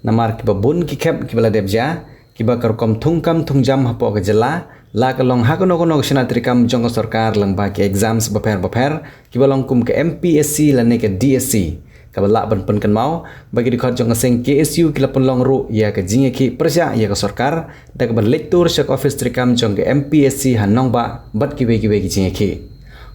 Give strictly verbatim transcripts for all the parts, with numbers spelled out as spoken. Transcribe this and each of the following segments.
Namar kiba bun ki khep kiba la dep jia, kiba ka rukom thungkam thungjam hapoh ka jylla, la ka long ha kano kano ka shnat treikam jong ka sorkar lyngba ki exams bapher bapher, kiba long kum ka M P S C lane ka D S C. Kaba lah ban pynkynmaw ba ki dkhot jong ka seng K S U ki la pynlong ruh ïa ka jingïakhih pyrshah ïa ka sorkar da kaba leit tur sha ka ophis treikam jong ka M P S C ha Nongbah bad kiwei kiwei ki jingïakhih.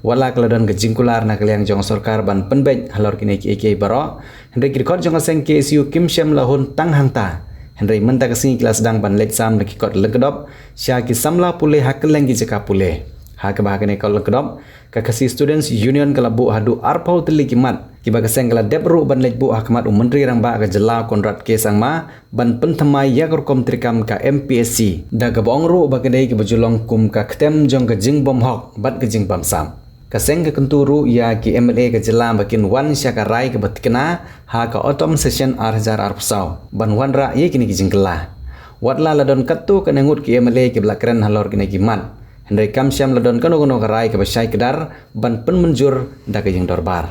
Wat la ka la don ka jingkular na ka liang jong ka sorkar ban pynbeit halor kine kiei kiei baroh, hynrei ki dkhot jong ka seng K S U kim shym la hun tang hangta. Hynrei mynta ka sngi ki la sdang ban leit sam da ki kot lyngkdop sha ki samla pule ha kylleng ki jaka pule. Ha kaba ha kane ka kot lyngkdop, ka Khasi Students Union ka la buh haduh arphew tylli ki mat, kiba ka seng ka la dep ruh ban leit buh ha khmat u Myntri Rangbah ka jylla Conrad K Sangma ban pynthymmai ïa ka rukom treikam ka M P S C, da kaba ong ruh ba ka dei kaba ju long kum ka ktem jong ka jingbymhok bad ka jingbymsap. Ka seng ka kyntu ruh ïa ki M L A ka jylla ba kin wan sha ka rai kaba tikna ha ka autumn session ar hajar arphew saw ban wanrah ïa kine ki jingkylla. Wat la la don katto katne ngut ki M L A kiba la kren halor kine ki mat, hynrei kam shym la don kano kano ka rai kaba shai kdar ban pynmynjur da ka jingdorbar.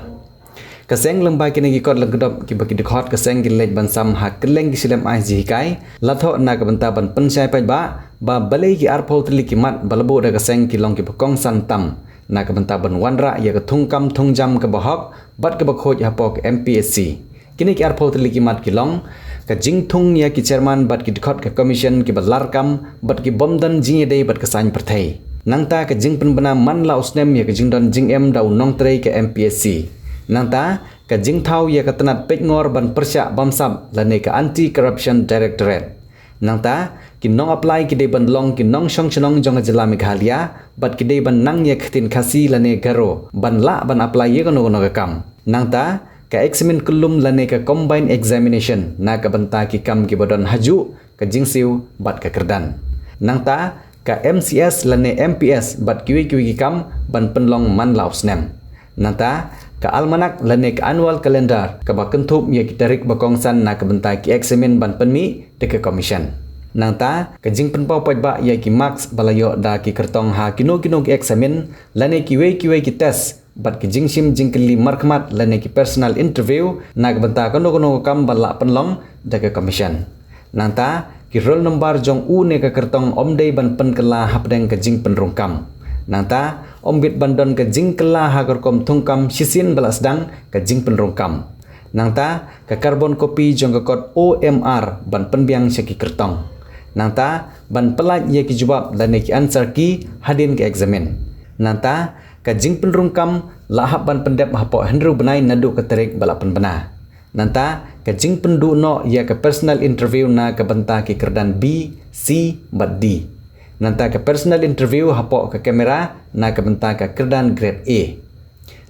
Ka seng lyngba kine ki kot lyngkdop kiba ki dkhot ka seng ki leit ban sam ha kylleng ki shlem ai jinghikai, la thoh na ka bynta ban pynshai paidbah ba balei ki arphew tylli ki mat ba la buh da ka seng ki long kiba kongsan tam na ka bynta ban wanrah ïa ka thungkam thungjam kaba hok bad kaba khuid hapoh ka M P S C. Kine ki arphew tylli ki mat ki long ka jingthung ïa ki chairman bad ki dkhot ka commission kiba larkam bad ki bym don jingïadei bad ka saiñ pyrthei. Nangta ka jingpynbna man la u snem ïa ka jingdon jingem da u nongtrei ka M P S C. Nangta ka jingthaw ïa ka tnat peitngor ban pyrshah bamsap lane ka Anti Corruption Directorate. Nangta ki nong apply ki dei ban long ki nongshong shnong jong ka jylla Meghalaya bad ki dei ban nang ïa ka ktien Khasi lane Garo ban lah ban apply ïa kano kano ka kam. Nangta ka eksamin kyllum lane ka combined examination na ka bynta ki kam kiba don hajuh ka jingsiew bad ka kyrdan. Nangta ka M C S lane M P S bad kiwei kiwei ki kam ban pynlong man la u snem. Nangta ka almanak lane ka annual calendar kaba kynthup ïa ki tarik ba kongsan na ka bynta ki eksamin ban pynmih da ka commission. Nangta ka jingpynpaw paidbah ïa ki marks ba la ïoh da ki kyrtong ha kino kino ki eksamin lane kiwei kiwei ki test bad ki jingshim jingkylli markhmat lane ki personal interview na ka bynta kano kano ka kam ba lah pynlong da ka commission. Nangta ki roll number jong u ne ka kyrtong ym dei ban pynkylla hapdeng ka jingpynrung kam. Nangta ym bit ban don ka jingkylla ha ka rukom thungkam shisien ba la sdang ka jingpynrung kam. Nangta ka carbon copy jong ka kot O M R ban pynbiang sha ki kyrtong. Nangta ban pyllait ïa ki jubab lane ki answer key hadien ka eksamin. Nangta ka jingpynrung kam la hap ban pyndep hapoh hynriew bnai naduh ka tarik ba la pynbna. Nangta ka jingpynduh noh ïa ka personal interview na ka bynta ki kyrdan B, C bad D. Nangta ka personal interview hapoh ka kamera na ka bynta ka kyrdan grade A.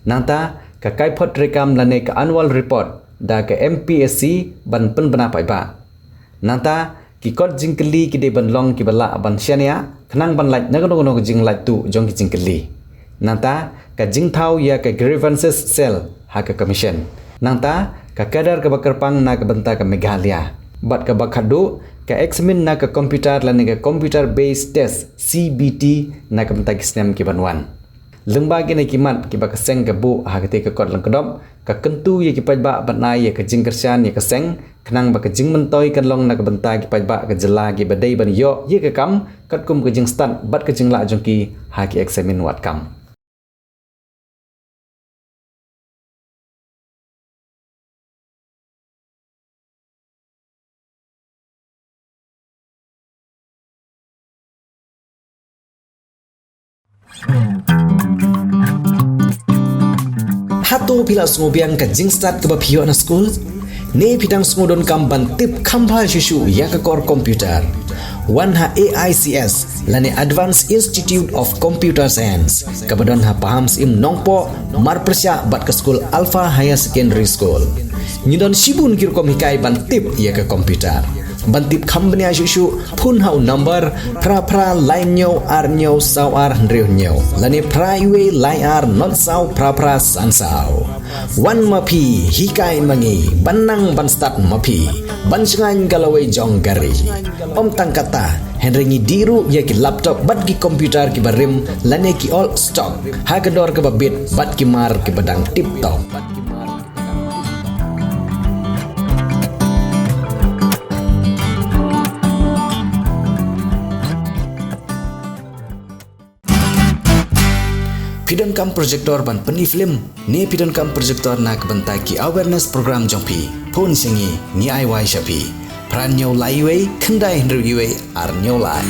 Nangta ka kaiphod treikam lane ka annual report da ka M P S C ban pynbna paidbah. Nangta ki kot jingkylli ki dei ban long kiba lah ban shaniah khnang ban lait na kano kano ka jinglait tuh jong ki jingkylli. Nangta ka jingthaw ïa ka grievances cell ha ka commission. Nangta ka cadre kaba kyrpang na ka bynta ka Meghalaya. Bad kaba khatduh ka eksamin na ka computer lane ka computer based test C B T na ka bynta ki snem ki ban wan. Lyngba kine ki mat kiba ka seng ka buh ha katei ka kot lyngkdop, ka kyntu ïa ki paidbah ban ai ïa ka jingkyrshan ïa ka seng, khnang ba ka jingmyntoi kan long na ka bynta ki paidbah ka jylla kiba dei ban ïoh ïa ka kam katkum ka jingstad bad ka jinglah jong ki ha ki eksamin wad kam. Hato phi la sngewbiang ka jingstad kaba phi ïoh na skul? Ne phi dang sngewdonkam ban tip kham bha shuh shuh ïa ka kor computer? Wan ha A I C S lane Advanced Institute of Computer Science kaba don ha Pahamsyiem Nongpoh, marpyrshah bad ka skul Alpha Higher Secondary School. Ngi don shibun ki rukom hikai ban tip ïa ka computer. Ban tip kham bniah shuh shuh, phone ha u number phra phra lai hynñiew ar hynñiew saw ar hynriew hynñiew lane phra wei lai ar not saw phra phra san saw. Wan ma phi, hikai ma ngi, ban nang ban stad ma phi, ban shngaiñ ka lawei jong ka ri. Ym tang katta, hynrei ngi dih ruh ïa ki laptop bad ki computer kiba rim lane ki old stock ha ka dor kaba bit bad ki mar kiba dang tip top. Phi donkam projector ban pyni film ne phi donkam projector na ka bynta ki awareness program jong phi? Phone sha ngi, ngi ai wai sha phi. Phra hynñiew lai wei khyndai hynriew wei ar hynñiew lai.